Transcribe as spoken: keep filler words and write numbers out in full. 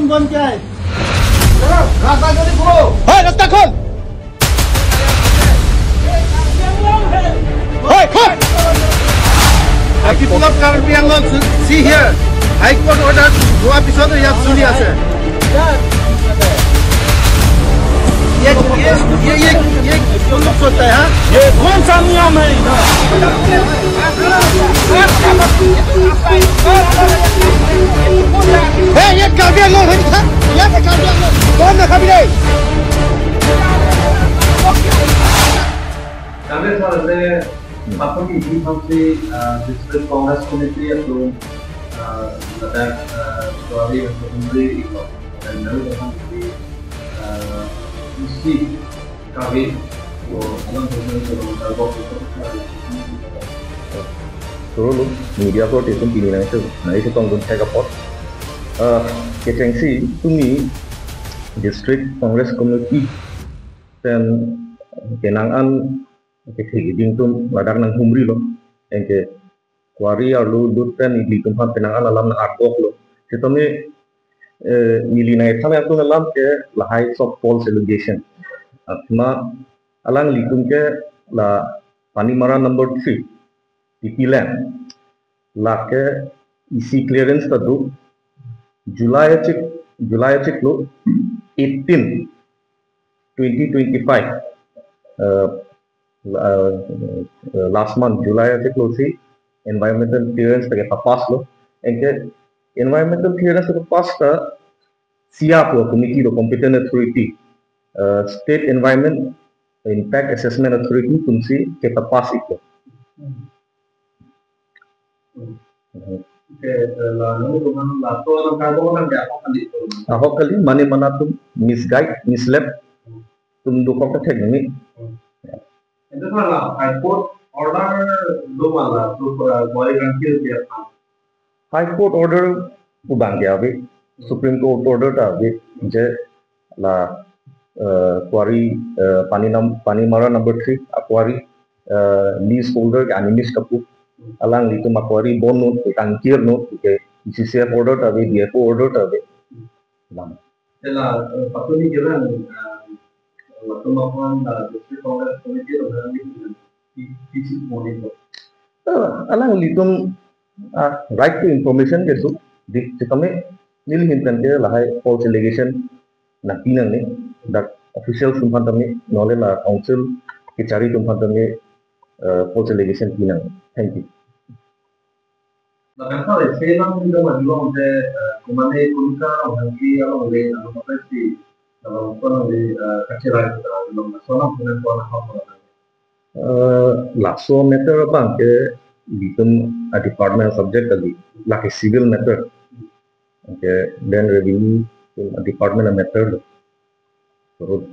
बंद क्या है? रास्ता जल्दी खोलो। है, रास्ता खोल। है, खोल। People of Karbi Anglong, see here. High Court order হোৱাৰ পিছত ইয়াত চলি আছে। ये, ये, ये, ये, ये कौन लोग सोचता है, हाँ? ये कौन सा नियम है इधर? है, ये कार्बी आंगलोंग है, हाँ? ये कार्बी आंगलोंग। कौन देखा भी नहीं? Congress वाले से आपको की भी हमसे, अ, district Congress committee या तो, अ, Ladakh, अ, Kuari Assembly, dan lalu dengan di, अ, isi kami, तो अलग अलग तो अलग अलग Turu lo, media ko itum pini nang itu, nang itu tong dun thek apot. Eh, kechengsi tumi District Congress Committee pen kenang an kethek iding tum ladak nanghumri lo. Anke Kuari arlo lut pen ilitum aphan kenang an alam nang-argok lo. Sitame, eh, neli nang-itham atum alam ke lahai sob false allegation. Athema alanglitum ke la Panimara number three, P P land, lake E C clearance ta do, July achik, July achiklo eighteen, twenty twenty-five, eh, eh, eh, last month, July achiklo si environmental clearance ta kepapass lo. Anke environmental clearance ta pass ta C A P lo, committee lo, competent authority, eh, State Environment Impact Assessment Authority atumsi kepapass iklo. Hmm. Hmm. Oke, eh, la nang itu kan la to nang karbon nang dia apa kali itu? Ahok kali, mane mana atum misguide, misled, atum dokok kethek nangji. Hmm. Ya. Itu kan la High Court order do ma la to, eh, Kuari kangkir dia kan. High Court order pu abang ke ave, Supreme Court order ta ave, je la, eh, Kuari, eh, Pani nam-, Panimara number three a-Kuari, eh, lease holder ke Animesh Kapu, alanglitum a-Kuari bond non, ke kangkir non, ke E C C F order ta ave, D F O order ta ave. Lam. Ela, eh, patumi ke lang, eh, waktu makan, eh, District Congress Committee lo, eh, di, di, di, di, Eh, alanglitum, ah, right to information ke do, di, sitame neli ahin pen ke lahai false allegation nangpi nangne, dak official atum aphan tame, nole la council kachari atum aphan tame, eh, false allegation pi nang. Thank you. Lakan sa le, selam ni dong adi bang te, eh, kumane kunka, orang ki, orang le, nama apa sih, nama apa le, eh, kachirai kita, nama sana punya tuan apa, Eh, laso matter abang ke ilitum a-department subject kali, lake civil matter. Ke Land Revenue department a-matter lo. Turut